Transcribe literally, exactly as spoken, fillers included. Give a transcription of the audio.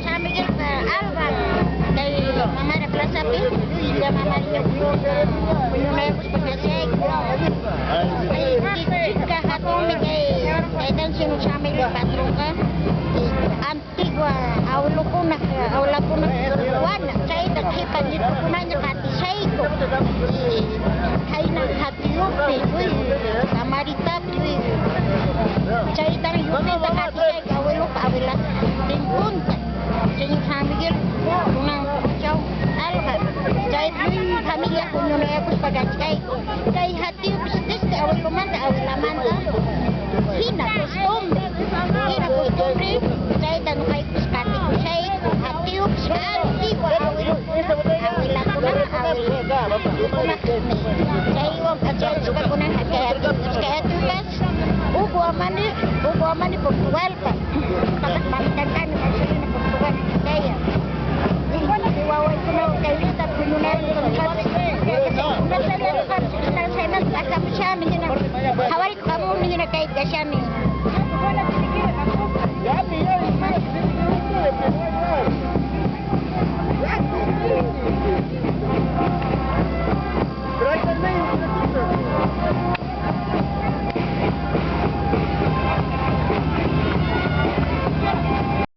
San Miguelpa alban, kay Mamara plazapi, llullu Mamara puñunaykuspa kashayku. Kay chika hatunmi kay taytanchik San Miguel patronqa, antigua abuelokuna, abuelakuna ruwana, chayta qhipa nietukunaña qatishayku. Khayna hatiyuqpi, uy, Samaritapi, uy, chaytan yupayta qatishayku abuelopa abuelapa tinkunta. Señor San Miguel, kunan huchawan alqa, chaypi familia puñunayakuspa kachkayku. Kay hatiyupis desde abuelomanta, abuelamanta hina costumbre, hina costumbre, chayta ñuqaykus qatikushayku. Hatiyupis antigua abuelo, abuelakunaqa, abuelitukunaqa, chaywan kachaykuspa kunan kay hatiyupas, kay hatiyupas, Hugo Amani, Hugo Amani Portugalpa. Mamitankami Marcelina Portugalpa kayan. Wawaykuna kayllata puñunayku. Qhawarikuq hamunmi hina kay kashani.